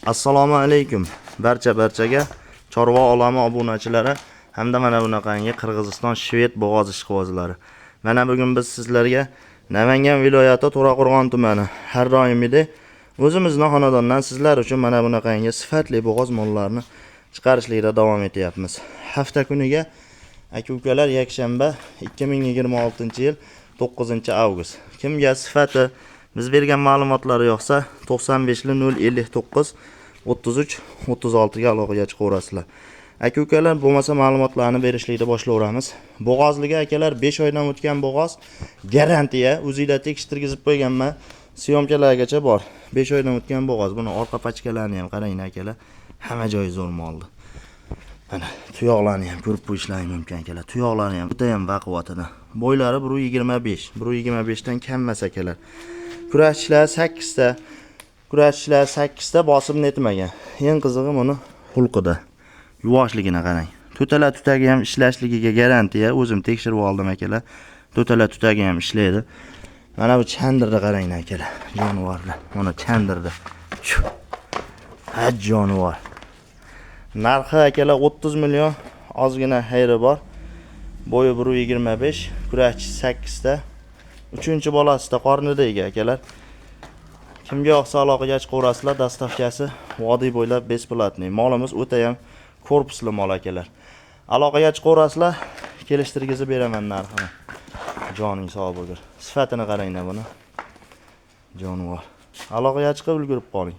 Assalomu alaykum barchaga chorva olami obunachilari hamda mana bunaqangi Qirg'iziston shved bo'g'oz ishqibozlari. Mana bugun biz sizlarga Namangan viloyati To'raqo'rg'on tumani har doimgidek o'zimizni xonadondan sizlar uchun mana bunaqangi sifatli bo'g'oz mollarini chiqarishlikda davom etyapmiz. Hafta kuniga aka-ukalar yakshanba 2026-yil 9-avgust. Kimga sifati biz bergan ma'lumotlar yoqsa 95 059 33 36 ga aloqaga chiqaverasizlar. Aka-ukalar bo'lmasa ma'lumotlarni berishlikda boshlayveramiz. Bo'g'ozligi akalar 5 oydan o'tgan bo'g'oz garantiya o'zinglar tekshirtirgizib qo'yganman. Syomkalargacha bor. 5 oydan o'tgan bo'g'oz. Buni orqa pachkalarini ham qarang akalar. Hamma joyi zo'r moldi. Mana tuyoqlarni ham ko'rib qo'yishlaring mumkin akalar. Tuyoqlari ham o'ta ham baquvvatidan. Bo'ylari 1.25, 1.25 dan kam emas akalar. Kurashchilar 8 ta. Kurashchilar 8 ta bosib netmagan. Eng qizig'i buni xulqida. Yuvoshligini qarang. To'tala tutagi ham ishlashligiga garantiya. O'zim tekshirib oldim akalar. To'tala tutagi ham ishlaydi. Mana bu chandirni qarang akalar. Jonivorlar. Mana chandirni. Shu. Ha jonivor. Narxi akalar 30 million, ozgina xayri bor. Bo'yi 1.25, kurashchi 8 ta. 3-bolasida qornida ega akalar. Kimga yoqsa aloqaga chiqaverasizlar, dostavkasi vodiy bo'ylab бесплатный. Molimiz o'ta ham korpusli mol akalar. Aloqaga chiqaverasizlar, kelishtirgizib beraman narxini. Joning sog' bo'lgur. Sifatini qaranglar buni. Jonivor. Aloqaga chiqib ulgurib qoling.